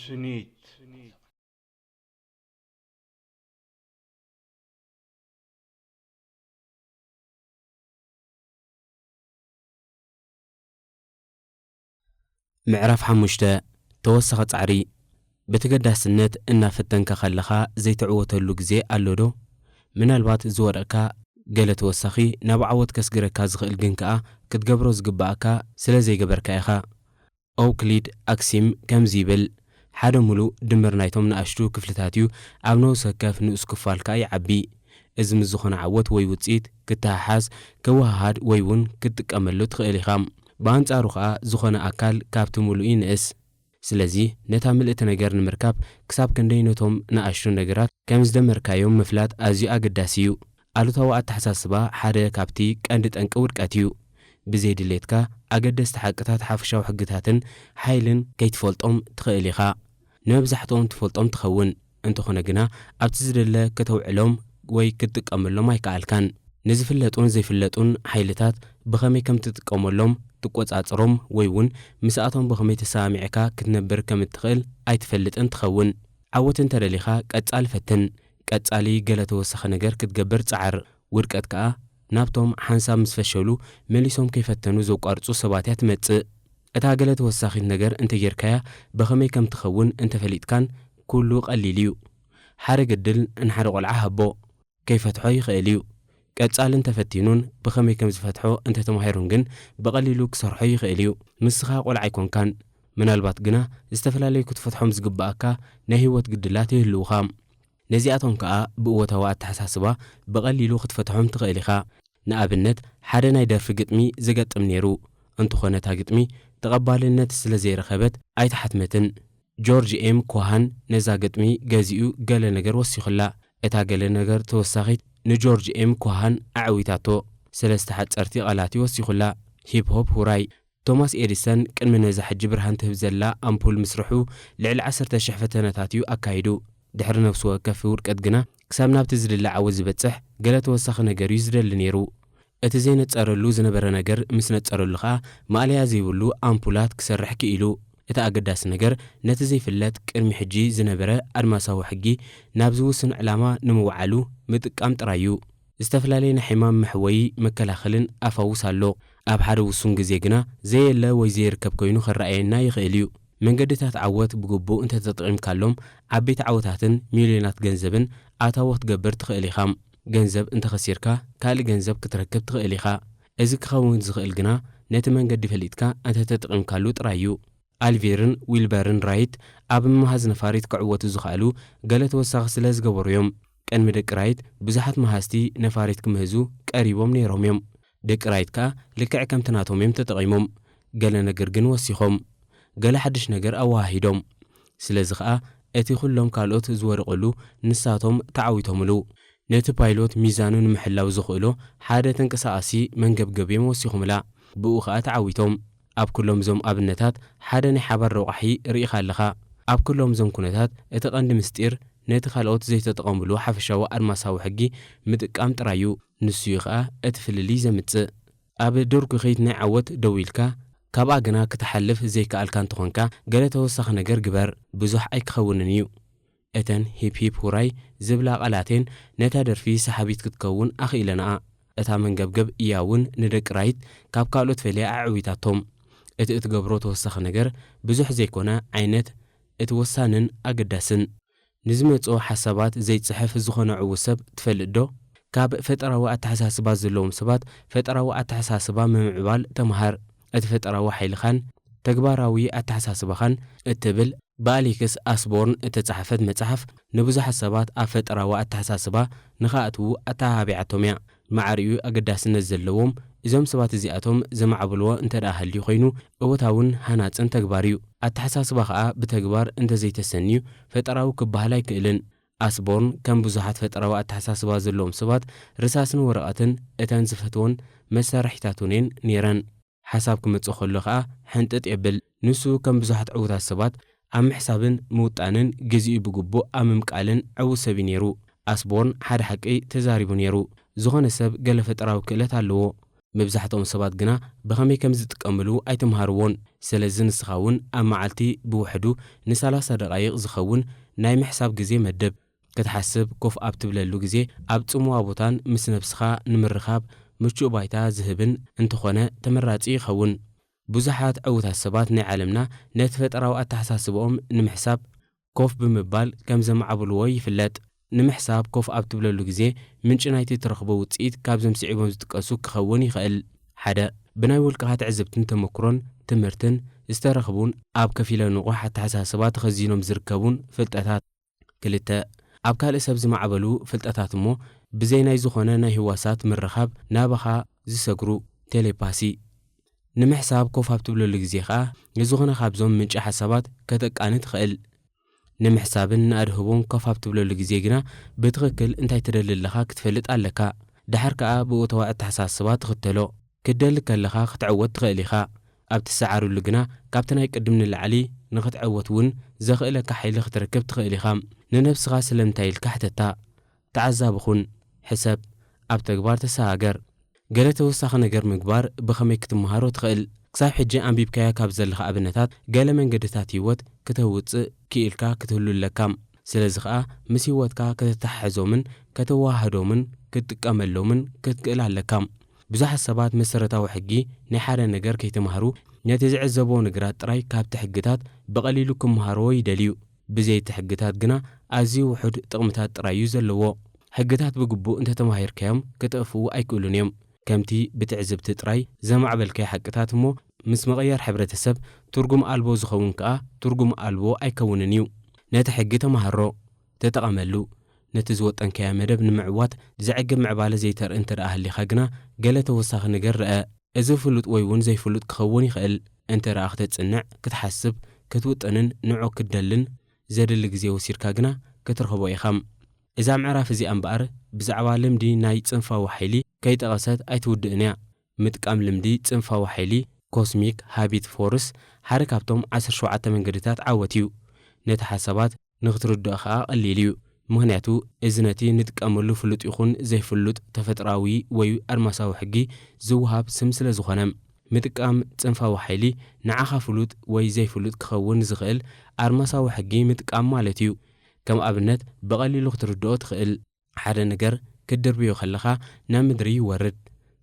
Sneet. ምዕራፍ ሓሙሽተ። ተወሳኺ ጻዕሪ። ብተገዳስነት እናፈተንካ ከለኻ ዘይትዕወተሉ ግዜ ኣሎ ዶ? ምናልባት ዝወደቕካ ገለ ተወሳኺ ናብ ዓወት ከስግረካ ዝኽእል ግን ከኣ ክትገብሮ ዝግብኣካ ስለ ዘይገበርካ ኢኻ። ኦውክሊድ ኣክሲም ከምዚ ይብል፣ ሓደ ምሉእ ድምር ናይቶም ንኣሽቱ ክፍልታት እዩ፣ ኣብ ነፍሲ ወከፍ ንኡስ ክፋል ከኣ ይዓቢ። እዚ ምስ ዝኾነ ዓወት ወይ ውጽኢት ክተሓሓዝ፣ ክወሃሃድ ወይ እውን ክትጥቀመሉ ትኽእል ኢኻ። ብኣንጻሩ ኸኣ ዝኾነ ኣካል ካብቲ ምሉእ ይንእስ። ስለዚ ነታ ምልእቲ ነገር ንምርካብ ክሳብ ክንደይ ነቶም ንኣሽቱ ነገራት ከም ዝደመርካዮም ምፍላጥ ኣዝዩ ኣገዳሲ እዩ። ኣሉታዊ ኣተሓሳስባ ሓደ ካብቲ ቀንዲ ጠንቂ ውድቀት እዩ። ብዘይ ድሌትካ ኣገደስቲ ሓቅታት ሓፈሻዊ ሕግታትን ሓይልን ከይትፈልጦም ትኽእል ኢኻ። ንመብዛሕትኦም ትፈልጦም ትኸውን፣ እንተኾነ ግና ኣብቲ ዝደለ ከተውዕሎም ወይ ክትጥቀመሎም ኣይከኣልካን። ንዝፍለጡን ዘይፍለጡን ሓይልታት ብኸመይ ከም ትጥቀመሎም፣ ትቆጻጽሮም ወይ እውን ምስኣቶም ብኸመይ ተሰማሚዕካ ክትነብር ከም እትኽእል ኣይትፈልጥን ትኸውን። ዓወት እንተደሊኻ ቀጻሊ ፈትን። ቀጻሊ ገለ ተወሳኺ ነገር ክትገብር ጽዓር። ውድቀት ከኣ ናብቶም ሓንሳብ ምስ ፈሸሉ መሊሶም ከይፈተኑ ዘቋርጹ ሰባት እያ ትመጽእ። እታ ገለ ተወሳኺት ነገር እንተጌርካያ ብኸመይ ከም ትኸውን እንተፈሊጥካን ኩሉ ቀሊል እዩ። ሓደ ግድል ንሓደ ቆልዓ ሃቦ። ከይፈትሖ ይኽእል እዩ። ቀጻሊ እንተፈቲኑን ብኸመይ ከም ዝፈትሖ እንተተማሂሩን ግን ብቐሊሉ ክሰርሖ ይኽእል እዩ። ንስኻ ቆልዓ ኣይኮንካን። ምናልባት ግና ዝተፈላለዩ ክትፈትሖም ዝግብኣካ ናይ ህይወት ግድላት ይህልውኻ። ነዚኣቶም ከኣ ብእወታዊ ኣተሓሳስባ ብቐሊሉ ክትፈትሖም ትኽእል ኢኻ። ንኣብነት ሓደ ናይ ደርፊ ግጥሚ ዝገጥም ነይሩ። እንተኾነ እታ ግጥሚ ተቐባልነት ስለ ዘይረኸበት ኣይተሓትመትን። ጆርጅ ኤም ኮሃን ነዛ ግጥሚ ገዚኡ ገለ ነገር ወሲኹላ። እታ ገለ ነገር ተወሳኺት ንጆርጅ ኤም ኮሃን ኣዕዊታቶ። ሰለስተ ሓጸርቲ ቃላት እዩ ወሲኹላ። ሂፕ ሆፕ ሁራይ። ቶማስ ኤዲሰን ቅድሚ ነዛ ሕጂ ብርሃን ትህብ ዘላ ኣምፑል ምስርሑ ልዕሊ ዓሰርተ ሽሕ ፈተነታት እዩ ኣካይዱ። ድሕሪ ነፍሲ ወከፍ ውድቀት ግና ክሳብ ናብቲ ዝድለ ዓወት ዝበጽሕ ገለ ተወሳኺ ነገር እዩ ዝደሊ ነይሩ። እቲ ዘይነጸረሉ ዝነበረ ነገር ምስ ነጸረሉ ኸኣ ማእለያ ዘይብሉ ኣምፑላት ክሰርሕ ክኢሉ። እቲ ኣገዳሲ ነገር ነቲ ዘይፍለጥ ቅድሚ ሕጂ ዝነበረ ኣድማሳዊ ሕጊ ናብ ዝውስን ዕላማ ንምውዓሉ ምጥቃም ጥራይ እዩ። ዝተፈላለየ ናይ ሕማም መሕወዪ መከላኸልን ኣፋውስ ኣሎ። ኣብ ሓደ ውሱን ግዜ ግና ዘየለ ወይ ዘይርከብ ኮይኑ ክረኣየና ይኽእል እዩ። መንገድታት ዓወት ብግቡእ እንተተጠቒምካሎም ዓበይቲ ዓወታትን ሚልዮናት ገንዘብን ኣታዊ ክትገብር ትኽእል ኢኻ። ገንዘብ እንተኸሲርካ ካልእ ገንዘብ ክትረክብ ትኽእል ኢኻ። እዚ ክኸውን ዝኽእል ግና ነቲ መንገዲ ፈሊጥካ እንተተጠቒምካሉ ጥራይ እዩ። ኣልቪርን ዊልበርን ራይት ኣብ ምምሃዝ ነፋሪት ክዕወቱ ዝኸኣሉ ገለ ተወሳኺ ስለ ዝገበሩ እዮም። ቅድሚ ደቂ ራይት ብዙሓት መሃዝቲ ነፋሪት ክምህዙ ቀሪቦም ነይሮም እዮም። ደቂ ራይት ከኣ ልክዕ ከምቲ ናቶም እዮም ተጠቒሞም። ገለ ነገር ግን ወሲኾም። ገለ ሓድሽ ነገር ኣወሃሂዶም። ስለዚ ኸኣ እቲ ኩሎም ካልኦት ዝወደቐሉ ንሳቶም ተዓዊቶምሉ። ነቲ ፓይሎት ሚዛኑ ንምሕላው ዘኽእሎ ሓደ ተንቀሳቓሲ መንገብገብ እዮም ወሲኾምላ። ብኡ ኸኣ ተዓዊቶም። ኣብ ኩሎም እዞም ኣብነታት ሓደ ናይ ሓባር ረቋሒ ርኢኻ ኣለኻ። ኣብ ኩሎም እዞም ኩነታት እቲ ቀንዲ ምስጢር ነቲ ካልኦት ዘይተጠቐምሉ ሓፈሻዊ ኣድማሳዊ ሕጊ ምጥቃም ጥራይ እዩ። ንሱ እዩ ኸኣ እቲ ፍልልይ ዘምጽእ። ኣብ ዱር ጉኺት ናይ ዓወት ደው ኢልካ ካብኣ ግና ክትሓልፍ ዘይከኣልካ እንተኾንካ ገለ ተወሳኺ ነገር ግበር። ብዙሕ ኣይክኸውንን እዩ። እተን ሂፕ ሂፕ ሁራይ ዝብላ ቃላቴን ነታ ደርፊ ሰሓቢት ክትከውን ኣኽኢለንኣ። እታ መንገብገብ እያ እውን ንደቂ ራይት ካብ ካልኦት ፈልያ ኣዕዊታቶም። እቲ እትገብሮ ተወሳኺ ነገር ብዙሕ ዘይኮነ ዓይነት እቲ ወሳንን ኣገዳስን። ንዝመጽኦ ሓሳባት ዘይጽሕፍ ዝኾነ ዕዉት ሰብ ትፈልጥ ዶ? ካብ ፈጠራዊ ኣተሓሳስባ ዘለዎም ሰባት ፈጠራዊ ኣተሓሳስባ ምምዕባል ተመሃር። እቲ ፈጠራዊ ሓይልኻን ተግባራዊ ኣተሓሳስባኻን እትብል ብኣሌክስ ኣስቦርን እተጻሕፈት መጽሓፍ ንብዙሓት ሰባት ኣብ ፈጠራዊ ኣተሓሳስባ ንኸኣትዉ ኣተሃባቢዓቶም እያ። ማዕሪኡ ኣገዳስነት ዘለዎም እዞም ሰባት እዚኣቶም ዘማዕብልዎ እንተ ደኣ ሃልዩ ኮይኑ እወታውን ሃናጽን ተግባር እዩ። ኣተሓሳስባ ኸኣ ብተግባር እንተ ዘይተሰንዩ ፈጠራዊ ክበሃል ኣይክእልን። ኣስቦርን ከም ብዙሓት ፈጠራዊ ኣተሓሳስባ ዘለዎም ሰባት ርሳስን ወረቐትን እተን ዝፈትዎን መሳርሒታቱን እየን ነይረን። ሓሳብ ክመጽእ ከሎ ኸኣ ሕንጥጥ የብል። ንሱ ከም ብዙሓት ዕዉታት ሰባት ኣብ ምሕሳብን ምውጣንን ግዜኡ ብግቡእ ኣብ ምምቃልን ዕዉት ሰብ እዩ ነይሩ። ኣስቦርን ሓደ ሓቂ ተዛሪቡ ነይሩ። ዝኾነ ሰብ ገለ ፈጠራዊ ክእለት ኣለዎ። መብዛሕትኦም ሰባት ግና ብኸመይ ከም ዝጥቀምሉ ኣይተምሃርዎን። ስለዚ ንስኻ እውን ኣብ መዓልቲ ብውሕዱ ንሰላሳ ደቓይቕ ዝኸውን ናይ ምሕሳብ ግዜ መድብ። ክትሓስብ ኮፍ ኣብ ትብለሉ ግዜ ኣብ ጽምዋ ቦታን ምስ ነብስኻ ንምርኻብ ምቹእ ባይታ ዝህብን እንተኾነ ተመራጺ ይኸውን። ብዙሓት ዕዉታት ሰባት ናይ ዓለምና ነቲ ፈጠራዊ ኣተሓሳስባኦም ንምሕሳብ ኮፍ ብምባል ከም ዘማዕብልዎ ይፍለጥ። ንምሕሳብ ኮፍ ኣብ ትብለሉ ግዜ ምንጪ ናይቲ ትረኽቦ ውጽኢት ካብዞም ስዒቦም ዝጥቀሱ ክኸውን ይኽእል። ሓደ፣ ብናይ ውልቅኻ ትዕዝብትን ተመክሮን ትምህርትን ዝተረኽቡን ኣብ ከፊለ ንቑሕ ኣተሓሳስባ ተኸዚኖም ዝርከቡን ፍልጠታት። ክልተ፣ ኣብ ካልእ ሰብ ዝማዕበሉ ፍልጠታት እሞ ብዘይ ናይ ዝኾነ ናይ ህዋሳት ምርኻብ ናባኻ ዝሰግሩ፣ ቴሌፓሲ። ንምሕሳብ ኮፍ ኣብ ትብለሉ ግዜ ኸኣ ንዝኾነ ካብዞም ምንጪ ሓሳባት ከተቃኒ ትኽእል። ንምሕሳብን ንኣድህቦን ኮፍ ኣብ ትብለሉ ግዜ ግና ብትኽክል እንታይ ትደሊ ኣለኻ ክትፈልጥ ኣለካ። ደሓር ከኣ ብእወታዊ ኣተሓሳስባ ትኽተሎ። ክትደሊ ከለኻ ክትዕወት ትኽእል ኢኻ። ኣብ ትሰዓረሉ ግና ካብቲ ናይ ቅድም ንላዕሊ ንኽትዕወት እውን ዘኽእለካ ሓይሊ ክትረክብ ትኽእል ኢኻ። ንነብስኻ ስለምንታይ ኢልካ ሕተታ። ተዓዛቢ ኩን። ሕሰብ። ኣብ ተግባር ተሰጋገር። ገለ ተወሳኺ ነገር ምግባር ብኸመይ ክትመሃሮ ትኽእል? ክሳብ ሕጂ ኣንቢብካዮ ካብ ዘለኻ ኣብነታት ገለ መንገድታት ህይወት ክተውጽእ ክኢልካ ክትህሉ ኣለካ። ስለዚ ኸኣ ምስ ህይወትካ ከተተሓሕዞምን ከተወሃህዶምን ክትጥቀመሎምን ክትክእል ኣለካ። ብዙሓት ሰባት መሰረታዊ ሕጊ ናይ ሓደ ነገር ከይተማህሩ ነቲ ዝዕዘቦ ነገራት ጥራይ ካብቲ ሕግታት ብቐሊሉ ክመሃርዎ ይደልዩ። ብዘይ እቲ ሕግታት ግና ኣዝዩ ውሑድ ጥቕምታት ጥራይ እዩ ዘለዎ። ሕግታት ብግቡእ እንተተማሂርካዮም ክጠፍኡ ኣይክእሉን እዮም። ከምቲ ብትዕዝብቲ ጥራይ ዘማዕበልካዮ ሓቅታት እሞ ምስ መቐየር ሕብረተሰብ ትርጉም ኣልቦ ዝኸውን ከኣ ትርጉም ኣልቦ ኣይከውንን እዩ። ነቲ ሕጊ ተማሃሮ፣ ተጠቐመሉ። ነቲ ዝወጠንካዮ መደብ ንምዕዋት ዘዕግብ ምዕባለ ዘይተርኢ እንተ ደኣ ሃሊኻ ግና ገለ ተወሳኺ ነገር ርአ። እዚ ፍሉጥ ወይ እውን ዘይፍሉጥ ክኸውን ይኽእል። እንተ ደኣ ክተጽንዕ፣ ክትሓስብ፣ ክትውጥንን ንዑ ክትደልን ዘድሊ ግዜ ወሲድካ ግና ክትረኽቦ ኢኻ። እዛ ምዕራፍ እዚኣ እምበኣር ብዛዕባ ልምዲ ናይ ጽንፋዊ ሓይሊ ከይጠቐሰት ኣይትውድእን እያ። ምጥቃም ልምዲ ጽንፋዊ ሓይሊ፣ ኮስሚክ ሃቢት ፎርስ፣ ሓደ ካብቶም ዓሰርተ ሸውዓተ መንገድታት ዓወት እዩ። ነቲ ሓሳባት ንኽትርድኦ ኸኣ ቀሊል እዩ። ምኽንያቱ እዚ ነቲ ንጥቀመሉ ፍሉጥ ይኹን ዘይፍሉጥ ተፈጥሮኣዊ ወይ ኣድማሳዊ ሕጊ ዝወሃብ ስም ስለ ዝኾነ። ምጥቃም ጽንፋዊ ሓይሊ ንዓኻ ፍሉጥ ወይ ዘይፍሉጥ ክኸውን ዝኽእል ኣድማሳዊ ሕጊ ምጥቃም ማለት እዩ። ከም ኣብነት ብቐሊሉ ክትርድኦ ትኽእል። ሓደ ነገር ክትድርብዮ ከለኻ ናብ ምድሪ ይወርድ።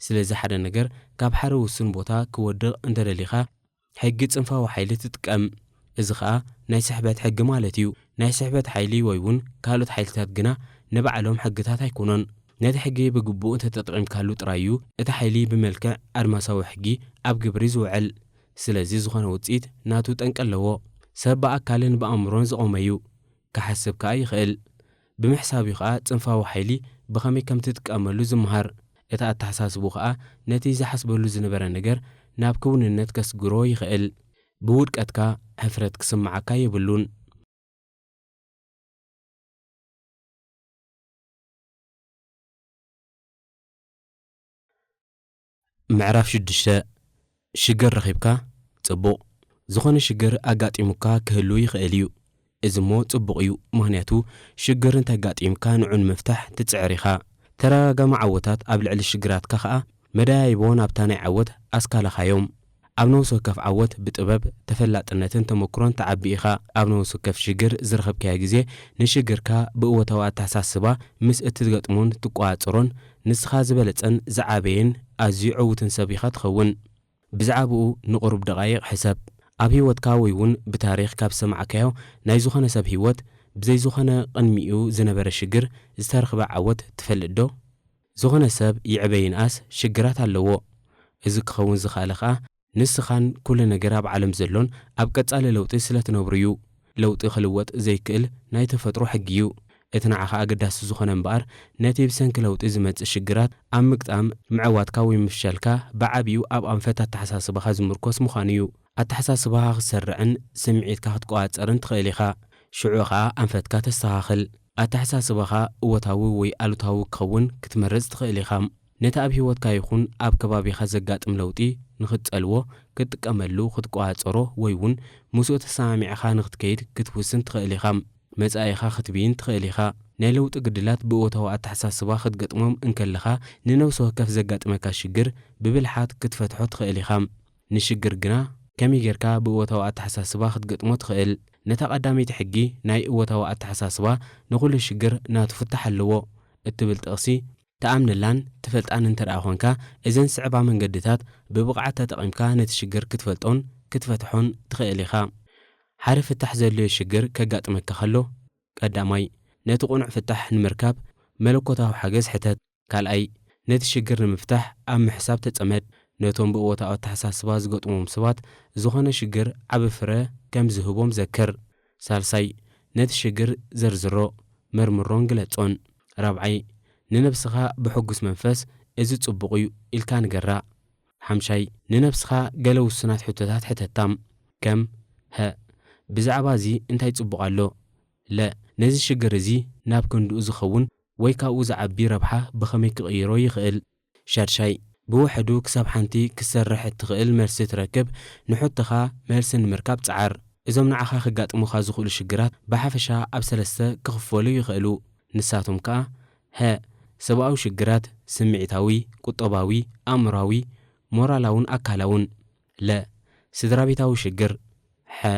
ስለዚ ሓደ ነገር ካብ ሓደ ውሱን ቦታ ክወድቕ እንተደሊኻ ሕጊ ጽንፋዊ ሓይሊ ትጥቀም። እዚ ኸኣ ናይ ስሕበት ሕጊ ማለት እዩ። ናይ ስሕበት ሓይሊ ወይ እውን ካልኦት ሓይልታት ግና ንባዕሎም ሕግታት ኣይኮኑን። ነቲ ሕጊ ብግቡእ እንተተጠቒምካሉ ጥራይ እዩ እቲ ሓይሊ ብመልክዕ ኣድማሳዊ ሕጊ ኣብ ግብሪ ዝውዕል። ስለዚ ዝኾነ ውጽኢት ናቱ ጠንቂ ኣለዎ። ሰብ ብኣካልን ብኣእምሮን ዝቖመ እዩ። ክሓስብ ከኣ ይኽእል። ብምሕሳብ እዩ ኸኣ ጽንፋዊ ሓይሊ ብኸመይ ከም ትጥቀመሉ ዝምሃር። እቲ ኣተሓሳስብኡ ኸኣ ነቲ ዝሓስበሉ ዝነበረ ነገር ናብ ክውንነት ከስግሮ ይኽእል። ብውድቀትካ ሕፍረት ክስምዓካ የብሉን። ምዕራፍ ሽዱሽተ። ሽግር ረኺብካ? ጽቡቕ። ዝኾነ ሽግር ኣጋጢሙካ ክህሉ ይኽእል እዩ። እዚ እሞ ጽቡቕ እዩ፣ ምኽንያቱ ሽግር እንተጋጢምካ ንዑ ንምፍታሕ ትጽዕር ኢኻ። ተደጋጋሚ ዓወታት ኣብ ልዕሊ ሽግራትካ ኸኣ መደያይቦ ናብታ ናይ ዓወት ኣስካላኻ እዮም። ኣብ ነፍሲ ወከፍ ዓወት ብጥበብ፣ ተፈላጥነትን ተመክሮን ትዓቢ ኢኻ። ኣብ ነፍሲ ወከፍ ሽግር ዝረኸብካዮ ግዜ ንሽግርካ ብእወታዊ ኣተሓሳስባ ምስ እትገጥሞን ትቆጻጸሮን ንስኻ ዝበለጸን ዝዓበየን ኣዝዩ ዕዉትን ሰብ ኢኻ ትኸውን። ብዛዕባኡ ንቑሩብ ደቓይቕ ሕሰብ። ኣብ ህይወትካ ወይ እውን ብታሪኽ ካብ ዝሰማዕካዮ ናይ ዝኾነ ሰብ ህይወት ብዘይ ዝኾነ ቅድሚኡ ዝነበረ ሽግር ዝተረኽበ ዓወት ትፈልጥ ዶ? ዝኾነ ሰብ ይዕበ ይንኣስ ሽግራት ኣለዎ። እዚ ክኸውን ዝኸኣለ ኸኣ ንስኻን ኩሉ ነገር ኣብ ዓለም ዘሎን ኣብ ቀጻሊ ለውጢ ስለ ትነብሩ እዩ። ለውጢ ክልወጥ ዘይክእል ናይ ተፈጥሮ ሕጊ እዩ። እቲ ንዓኻ ኣገዳሲ ዝኾነ እምበኣር ነቲ ብሰንኪ ለውጢ ዝመጽእ ሽግራት ኣብ ምግጣም ምዕዋትካ ወይ ምፍሻልካ ብዓቢኡ ኣብ ኣንፈት ኣተሓሳስባኻ ዝምርኮስ ምዃኑ እዩ። ኣተሓሳስባኻ ክትሰርዕን ስምዒትካ ክትቆጻጸርን ትኽእል ኢኻ። ሽዑ ኸኣ ኣንፈትካ ተስተኻኽል። ኣተሓሳስባኻ እወታዊ ወይ ኣሉታዊ ክኸውን ክትመርጽ ትኽእል ኢኻ። ነቲ ኣብ ህይወትካ ይኹን ኣብ ከባቢኻ ዘጋጥም ለውጢ ንኽትጸልዎ፣ ክትጥቀመሉ፣ ክትቆጻጸሮ ወይ እውን ምስኡ ተሰማሚዕኻ ንኽትከይድ ክትውስን ትኽእል ኢኻ። መጻኢኻ ክትብይን ትኽእል ኢኻ። ናይ ለውጢ ግድላት ብእወታዊ ኣተሓሳስባ ክትገጥሞም እንከለኻ፣ ንነብሲ ወከፍ ዘጋጥመካ ሽግር ብብልሓት ክትፈትሖ ትኽእል ኢኻ። ንሽግር ግና ከመይ ጌርካ ብእወታዊ ኣተሓሳስባ ክትገጥሞ ትኽእል? ነታ ቀዳመይቲ ሕጊ ናይ እወታዊ ኣተሓሳስባ፣ "ንኹሉ ሽግር ናቱ ፍታሕ ኣለዎ" እትብል ጥቕሲ ትኣምነላን ትፈልጣን እንተ ደኣ ኾንካ፣ እዘን ዝስዕባ መንገድታት ብብቕዓት ተጠቒምካ ነቲ ሽግር ክትፈልጦን ክትፈትሖን ትኽእል ኢኻ። ሓደ ፍታሕ ዘድልዮ ሽግር ከጋጥመካ ከሎ፣ ቀዳማይ፣ ነቲ ቅኑዕ ፍታሕ ንምርካብ መለኮታዊ ሓገዝ ሕተት። ካልኣይ፣ ነቲ ሽግር ንምፍታሕ ኣብ ምሕሳብ ተጸመድ። ነቶም ብእወታዊ ኣተሓሳስባ ዝገጥሞም ሰባት፣ ዝኾነ ሽግር ዓቢ ፍረ ከም ዝህቦም ዘክር። ሳልሳይ፣ ነቲ ሽግር ዘርዝሮ፣ መርምሮን ግለጾን። ራብዓይ፣ ንነብስኻ ብሕጉስ መንፈስ "እዚ ጽቡቕ እዩ" ኢልካ ንገራ። ሓምሻይ፣ ንነብስኻ ገለ ውሱናት ሕቶታት ሕተታ፣ ከም፣ "ሀ፣ ብዛዕባ እዚ እንታይ ጽቡቕ ኣሎ?" ለ፣ ነዚ ሽግር እዚ ናብ ክንድኡ ዝኸውን ወይ ካብኡ ዝዓቢ ረብሓ ብኸመይ ክቕይሮ ይኽእል? ሻድሻይ፣ ብውሕዱ ክሳብ ሓንቲ ክትሰርሕ እትኽእል መልሲ ትረክብ ንሕቶኻ መልሲ ንምርካብ ጸዓር። እዞም ንዓኻ ከጋጥሙኻ ዝኽእሉ ሽግራት ብሓፈሻ ኣብ ሰለስተ ክኽፈሉ ይኽእሉ። ንሳቶም ከኣ፣ ሀ፣ ሰብኣዊ ሽግራት፣ ስምዒታዊ፣ ቁጠባዊ፣ ኣእምራዊ፣ ሞራላውን ኣካላውን። ለ፣ ስድራ ቤታዊ ሽግር። ሐ፣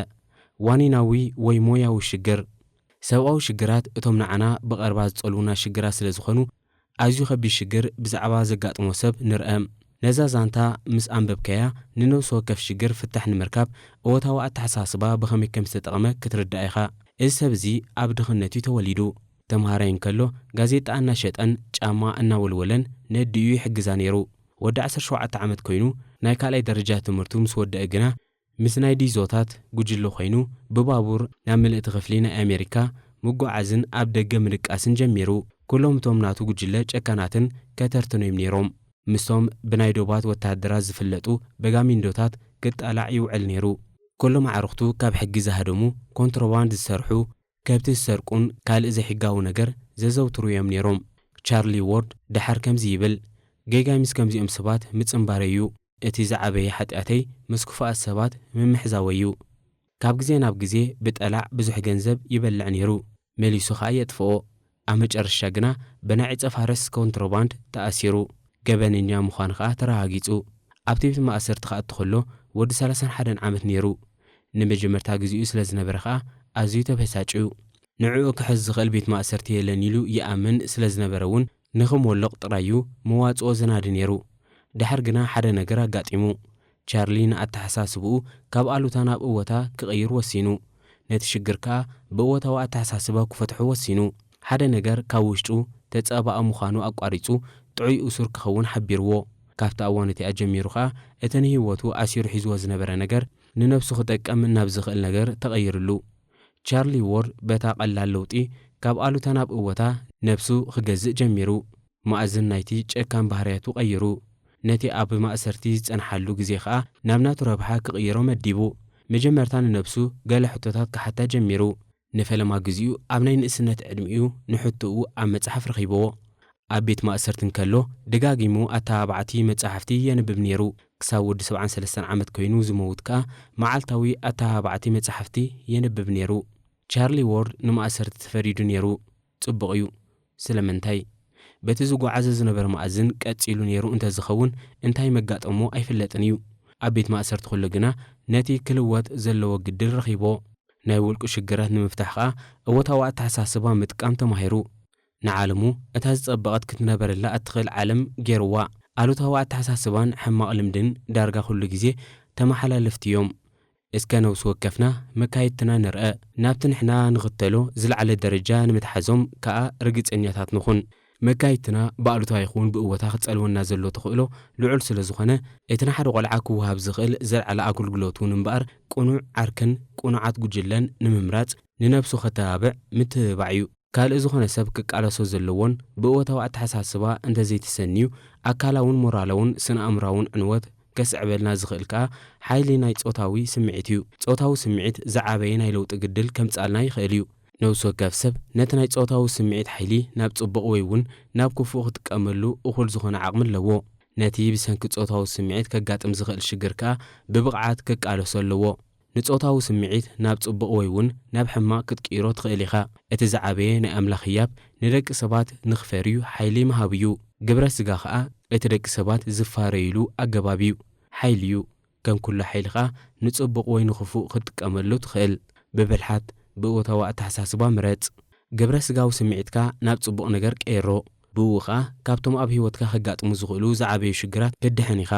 ዋኒናዊ ወይ ሞያዊ ሽግር። ሰብኣዊ ሽግራት እቶም ንዓና ብቐረባ ዝጸልዉና ሽግራት ስለ ዝኾኑ፣ ኣዝዩ ከቢድ ሽግር ብዛዕባ ዘጋጥሞ ሰብ ንርአ። ነዛ ዛንታ ምስ ኣንበብካያ፣ ንነብሲ ወከፍ ሽግር ፍታሕ ንምርካብ እወታዊ ኣተሓሳስባ ብኸመይ ከም ዝተጠቕመ ክትርዳእ ኢኻ። እዚ ሰብ እዚ ኣብ ድኽነት እዩ ተወሊዱ። ተምሃራይ እንከሎ፣ ጋዜጣ እናሸጠን ጫማ እናወልወለን ነዲኡ ይሕግዛ ነይሩ። ወዲ ዓሰርተ ሸውዓተ ዓመት ኮይኑ፣ ናይ ካልኣይ ደረጃ ትምህርቱ ምስ ወደአ ግና፣ ምስ ናይ ዲዞታት ጉጅለ ኮይኑ፣ ብባቡር ናብ ምልእቲ ክፍሊ ናይ ኣሜሪካ ምጉዓዝን ኣብ ደገ ምድቃስን ጀሚሩ። ኩሎም እቶም ናቱ ጉጅለ ጨካናትን ከተርትን እዮም ነይሮም። ምስቶም ብናይ ዶባት ወተሃደራት ዝፍለጡ በጋሚንዶታት ክጣላዕ ይውዕል ነይሩ። ኩሎም ኣዕሩኽቱ ካብ ሕጊ ዝሃደሙ፣ ኮንትሮባንድ ዝሰርሑ፣ ከብቲ ዝሰርቁን ካልእ ዘይሕጋዊ ነገር ዘዘውትሩ እዮም ነይሮም። ቻርሊ ዎርድ ደሓር ከምዚ ይብል፣ "ጌጋይ ምስ ከምዚኦም ሰባት ምጽንባረይ እዩ። እቲ ዝዓበየ ሓጢኣተይ ምስ ክፉኣት ሰባት ምምሕዛወይ እዩ። ካብ ግዜ ናብ ግዜ ብጠላዕ ብዙሕ ገንዘብ ይበልዕ ነይሩ፣ መሊሱ ኸኣ የጥፍኦ። ኣብ መጨረሻ ግና ብናይ ዕጸ ፋርስ ኮንትሮባንድ ተኣሲሩ። ገበነኛ ምዃኑ ኸኣ ተረጋጊጹ። ኣብቲ ቤት ማእሰርቲ ክኣቱ ኸሎ ወዲ ሰላሳን ሓደን ዓመት ነይሩ። ንመጀመርታ ግዜኡ ስለ ዝነበረ ኸኣ ኣዝዩ ተበሳጭዩ። ንዕኡ ክሕዝ ዝኽእል ቤት ማእሰርቲ የለን ኢሉ ይኣምን ስለ ዝነበረ እውን ንኽሞልቕ ጥራይ እዩ መዋጽኦ ዘናዲ ነይሩ። ድሓር ግና ሓደ ነገር ኣጋጢሙ። ቻርሊ ንኣተሓሳስብኡ ካብ ኣሉታ ናብ እወታ ክቕይር ወሲኑ። ነቲ ሽግር ከኣ ብእወታዊ ኣተሓሳስባ ክፈትሖ ወሲኑ። ሓደ ነገር ካብ ውሽጡ ተጻባኢ ምዃኑ ኣቋሪጹ ጥዑይ እሱር ክኸውን ሓቢርዎ። ካብታ እዋን እቲኣ ጀሚሩ ከኣ እቲ ንህይወቱ ኣሲሩ ሒዝዎ ዝነበረ ነገር ንነብሱ ክጠቅም ናብ ዝኽእል ነገር ተቐይርሉ። ቻርሊ ዎርድ በታ ቀላል ለውጢ ካብ ኣሉታ ናብ እወታ ነብሱ ክገዝእ ጀሚሩ። መኣዝን ናይቲ ጨካን ባህርያቱ ቀይሩ። ነቲ ኣብ ማእሰርቲ ዝጸንሓሉ ግዜ ኸኣ ናብ ናቱ ረብሓ ክቕይሮ መዲቡ። መጀመርታ ንነብሱ ገለ ሕቶታት ክሓታ ጀሚሩ። ንፈለማ ግዜኡ ኣብ ናይ ንእስነት ዕድሚኡ ንሕቶኡ ኣብ መጽሓፍ ረኺብዎ። ኣብ ቤት ማእሰርቲ እንከሎ ደጋጊሙ ኣተባባዕቲ መጻሕፍቲ የንብብ ነይሩ። ክሳብ ወዲ ሰብዓን ሰለስተን ዓመት ኮይኑ ዝመውት ከኣ መዓልታዊ ኣተባባዕቲ መጻሕፍቲ የንብብ ነይሩ። ቻርሊ ዎርድ ንማእሰርቲ ተፈሪዱ ነይሩ። ጽቡቕ እዩ። ስለምንታይ? በቲ ዝጓዓዞ ዝነበረ መኣዝን ቀጺሉ ነይሩ እንተዝኸውን እንታይ መጋጠሞ ኣይፍለጥን እዩ። ኣብ ቤት ማእሰርቲ ከሎ ግና ነቲ ክልወጥ ዘለዎ ግድል ረኺቦ። ናይ ውልቁ ሽግራት ንምፍታሕ ከኣ እወታዊ ኣተሓሳስባ ምጥቃም ተማሂሩ። ንዓለሙ እታ ዝጸበቐት ክትነበረላ እትኽእል ዓለም ገይርዋ። ኣሉታዊ ኣተሓሳስባን ሕማቕ ልምድን ዳርጋ ኩሉ ግዜ ተመሓላለፍቲ እዮም። እስከ ነብሲ ወከፍና መካይድትና ንርአ። ናብቲ ንሕና ንኽተሎ ዝለዓለ ደረጃ ንምትሓዞም ከኣ ርግጸኛታት ንኹን። መካይድትና ብኣሉታ ይኹን ብእወታ ክጸልወና ዘሎ ተኽእሎ ልዑል ስለ ዝኾነ፣ እቲ ንሓደ ቆልዓ ክወሃብ ዝኽእል ዝለዓለ ኣገልግሎት እውን እምበኣር ቅኑዕ ዓርክን ቅኑዓት ጉጅለን ንምምራጽ ንነብሱ ከተባብዕ ምትብባዕ እዩ። ካልእ ዝኾነ ሰብ ክቃለሶ ዘለዎን ብእወታዊ ኣተሓሳስባ እንተዘይተሰንዩ፣ ኣካላውን ሞራላውን ስነ-ኣእምራውን ዕንወት ከስዕበልና ዝኽእል ከኣ ሓይሊ ናይ ጾታዊ ስምዒት እዩ። ጾታዊ ስምዒት ዝዓበየ ናይ ለውጢ ግድል ከምጽኣልና ይኽእል እዩ። ነብሲ ወከፍ ሰብ ነቲ ናይ ጾታዊ ስምዒት ሓይሊ ናብ ጽቡቕ ወይ እውን ናብ ክፉእ ክጥቀመሉ እኹል ዝኾነ ዓቕሚ ኣለዎ። ነቲ ብሰንኪ ጾታዊ ስምዒት ከጋጥም ዝኽእል ሽግር ከኣ ብብቕዓት ክቃለሶ ኣለዎ። ንጾታዊ ስምዒት ናብ ጽቡቕ ወይ እውን ናብ ሕማቕ ክትቅይሮ ትኽእል ኢኻ። እቲ ዝዓበየ ናይ ኣምላኽ ህያብ ንደቂ ሰባት ንኽፈርዩ ሓይሊ ምሃብ እዩ። ግብረ ስጋ ኸኣ እቲ ደቂ ሰባት ዝፋረይሉ ኣገባብ እዩ። ሓይሊ እዩ። ከም ኩሉ ሓይሊ ኸኣ ንጽቡቕ ወይ ንኽፉእ ክትጥቀመሉ ትኽእል። ብብልሓት፣ ብእወታዊ ኣተሓሳስባ ምረጽ። ግብረ ስጋዊ ስምዒትካ ናብ ጽቡቕ ነገር ቀይሮ። ብእኡ ኸኣ ካብቶም ኣብ ህይወትካ ከጋጥሙ ዝኽእሉ ዝዓበዩ ሽግራት ክትድሕን ኢኻ።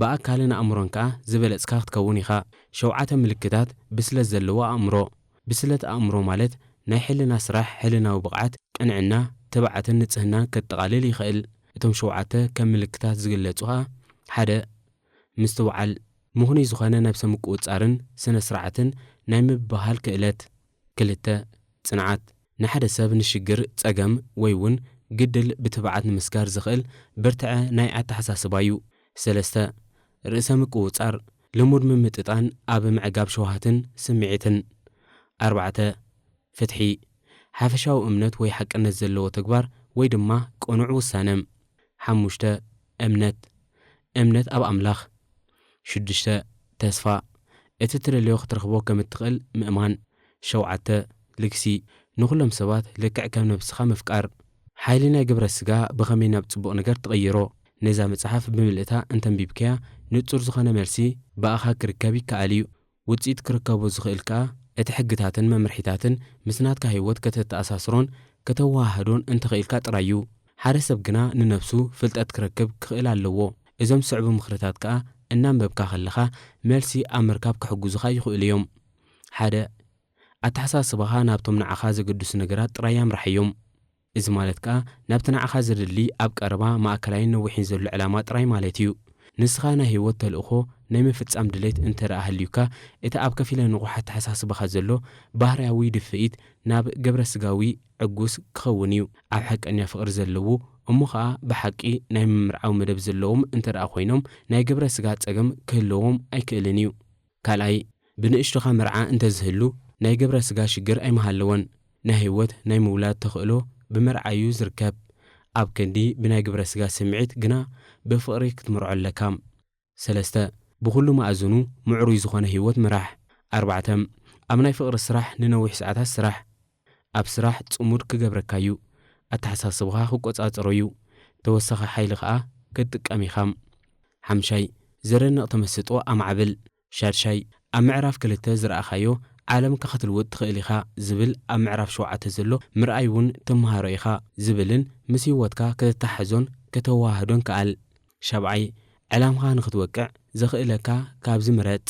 ብኣካልን ኣእምሮን ከኣ ዝበለጽካ ክትከውን ኢኻ። ሸውዓተ ምልክታት ብስለት ዘለዎ ኣእምሮ። ብስለት ኣእምሮ ማለት ናይ ሕልና ስራሕ፣ ሕልናዊ ብቕዓት፣ ቅንዕና፣ ትብዓትን ንጽህናን ከጠቓልል ይኽእል። እቶም ሸውዓተ ከም ምልክታት ዝግለጹ ኸኣ፣ ሓደ፣ ምስትውዓል፣ ምኽኑይ ዝኾነ ነብሰ ምቁጽጻርን ስነ ስርዓትን ናይ ምብህሃል ክእለት። ክልተ፣ ጽንዓት፣ ንሓደ ሰብ ንሽግር፣ ጸገም ወይ እውን ግድል ብትብዓት ንምስጋር ዘኽእል ብርትዐ ናይ ኣተሓሳስባ እዩ። ሰለስተ፣ ርእሰ ምቁጽጻር፣ ልሙድ ምምጥጣን ኣብ ምዕጋብ ሸውሃትን ስምዒትን። ኣርባዕተ፣ ፍትሒ፣ ሓፈሻዊ እምነት ወይ ሓቅነት ዘለዎ ተግባር ወይ ድማ ቅኑዕ ውሳነ። ሓሙሽተ፣ እምነት፣ እምነት ኣብ ኣምላኽ። ሽዱሽተ፣ ተስፋ፣ እቲ ትደልዮ ክትረኽቦ ከም እትኽእል ምእማን። ሸውዓተ፣ ልግሲ፣ ንኹሎም ሰባት ልክዕ ከም ነብስኻ ምፍቃር። ሓይሊ ናይ ግብረ ስጋ ብኸመይ ናብ ጽቡቕ ነገር ትቕይሮ? ነዛ መጽሓፍ ብምልእታ እንተንቢብካያ፣ ንጹር ዝኾነ መልሲ ብኣኻ ክርከብ ይከኣል እዩ። ውጽኢት ክርከቦ ዝኽእል ከኣ፣ እቲ ሕግታትን መምርሒታትን ምስ ናትካ ህይወት ከተተኣሳስሮን ከተወሃህዶን እንተኽኢልካ ጥራይ እዩ። ሓደ ሰብ ግና ንነብሱ ፍልጠት ክረክብ ክኽእል ኣለዎ። እዞም ዝስዕቡ ምኽርታት ከኣ እናንበብካ ከለኻ መልሲ ኣብ ምርካብ ክሕግዙኻ ይኽእሉ እዮም። ሓደ፣ ኣተሓሳስባኻ ናብቶም ንዓኻ ዘገድሱ ነገራት ጥራይ ኣምርሓዮም። እዚ ማለት ከኣ ናብቲ ንዓኻ ዘድሊ ኣብ ቀረባ፣ ማእከላይን ነዊሕን ዘሎ ዕላማ ጥራይ ማለት እዩ። ንስኻ ናይ ህይወት ተልእኾ ናይ ምፍጻም ድሌት እንተ ደኣ ሃልዩካ፣ እቲ ኣብ ከፊለ ንቑሕ ኣተሓሳስባኻ ዘሎ ባህርያዊ ድፍኢት ናብ ግብረ ስጋዊ ዕጉስ ክኸውን እዩ። ኣብ ሓቀኛ ፍቕሪ ዘለዉ እሞ ኸኣ ብሓቂ ናይ ምምርዓው መደብ ዘለዎም እንተ ደኣ ኮይኖም፣ ናይ ግብረ ስጋ ጸገም ክህልዎም ኣይክእልን እዩ። ካልኣይ፣ ብንእሽቶኻ መርዓ እንተ ዝህሉ ናይ ግብረ ስጋ ሽግር ኣይምሃለወን። ናይ ህይወት ናይ ምውላድ ተኽእሎ ብመርዓ እዩ ዝርከብ። ኣብ ክንዲ ብናይ ግብረ ስጋ ስምዒት ግና ብፍቕሪ ክትምርዖ ኣለካ። ሰለስተ፣ ብኹሉ መኣዝኑ ምዕሩይ ዝኾነ ህይወት ምራሕ። ኣርባዕተ፣ ኣብ ናይ ፍቕሪ ስራሕ ንነዊሕ ሰዓታት ስራሕ። ኣብ ስራሕ ጽሙድ ክገብረካ እዩ። ኣተሓሳስባኻ ክቆጻጸሮ እዩ። ተወሳኺ ሓይሊ ኸኣ ክትጥቀም ኢኻ። ሓምሻይ፣ ዘደንቕ ተመስጦ ኣማዕብል። ሻድሻይ፣ ኣብ ምዕራፍ ክልተ ዝረኣኻዮ ዓለምካ ክትልውጥ ትኽእል ኢኻ ዝብል ኣብ ምዕራፍ ሸውዓተ ዘሎ ምርኣይ እውን ትመሃሮ ኢኻ ዝብልን ምስ ህይወትካ ከተተሓሕዞን ከተወሃህዶን ከኣል። ሻብዓይ፣ ዕላምኻ ንኽትወቅዕ ዘኽእለካ ካብዚ ምረጽ።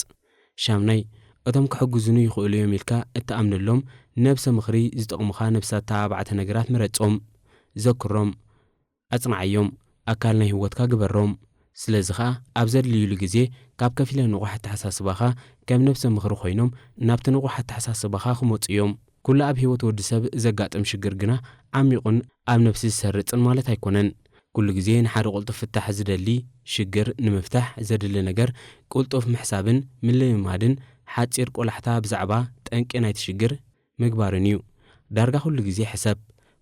ሻምናይ፣ እቶም ክሕግዙኒ ይኽእሉ እዮም ኢልካ እትኣምነሎም ነብሰ ምኽሪ ዝጠቕሙኻ ነብሰ ኣተባባዕቲ ነገራት ምረጾም። ዘክሮም፣ ኣጽንዓዮም፣ ኣካል ናይ ህይወትካ ግበሮም። ስለዚ ኸኣ ኣብ ዘድልዩሉ ግዜ ካብ ከፊለ ንቑሕ ኣተሓሳስባኻ ከም ነብሰ ምኽሪ ኮይኖም ናብቲ ንቑሕ ኣተሓሳስባኻ ክመጹ እዮም። ኩሉ ኣብ ህይወት ወዲ ሰብ ዘጋጥም ሽግር ግና ዓሚቑን ኣብ ነብሲ ዝሰርጽን ማለት ኣይኮነን። ኩሉ ግዜ ንሓደ ቅልጡፍ ፍታሕ ዝደሊ ሽግር ንምፍታሕ ዘድሊ ነገር ቅልጡፍ ምሕሳብን ምልምማድን ሓጺር ቆላሕታ ብዛዕባ ጠንቂ ናይቲ ሽግር ምግባርን እዩ። ዳርጋ ኩሉ ግዜ ሕሰብ፣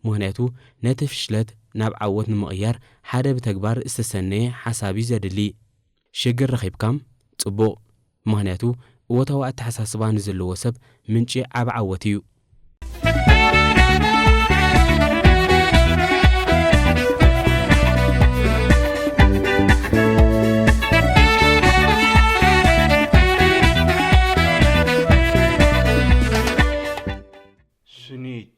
ምኽንያቱ ነቲ ፍሽለት ናብ ዓወት ንምቕያር ሓደ ብተግባር ዝተሰነየ ሓሳብ እዩ ዘድሊ። ሽግር ረኺብካም? ጽቡቕ። ምኽንያቱ እወታዊ ኣተሓሳስባ ንዘለዎ ሰብ ምንጪ ዓቢ ዓወት እዩ። ስኒት